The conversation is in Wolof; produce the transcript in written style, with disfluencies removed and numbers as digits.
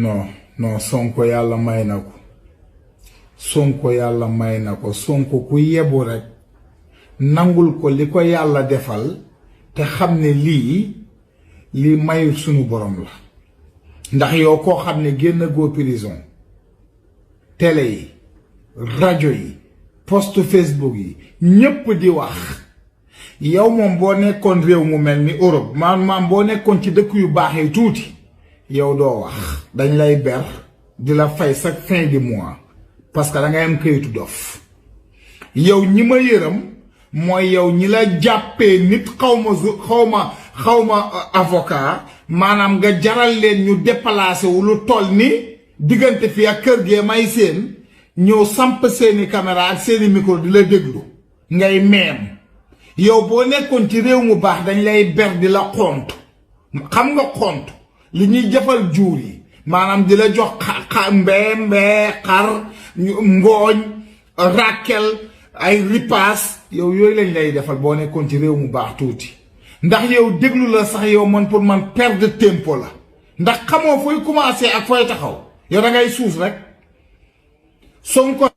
non Sonko yàlla may na ko Sonko yàlla may na ko Sonko ku yebu rek nangul ko li ko yàlla defal te xam ne lii mayu sunu borom la ndax yow koo xam ne génn goo prison télé yi rajo yi post Facebook yi ñépp di wax yow moom boo nekkoon réew mu mel ni Europe maanaam boo nekkoon ci dëkk yu baax yi tuuti yow doo wax dañ lay ber di la fay chaque fin du mois parce que da ngay am këyitu dof yow ñi ma yërëm mooy yow ñi la jàppee nit xawma avocat maanaam nga jaral leen ñu déplacé wu lu toll ni diggante fi ak kër gee may seen ñëw samp seeni caméra ak seeni micro di la déglu ngay meem yow boo nekkoon ci réew mu baax dañ lay ber di la xont xam nga xont li ñuy jëfal juur yi maanaam di la jox mbee xar ngooñ ràkkel ay ripaas yow yooyu lañ lay defal boo nekkoon ci réew mu baax tuuti ndax yow déglu la sax yow man pour man perte de tempo la ndax xamoo fooy commencé ak fooy taxaw yow da ngay suuf rek Sonko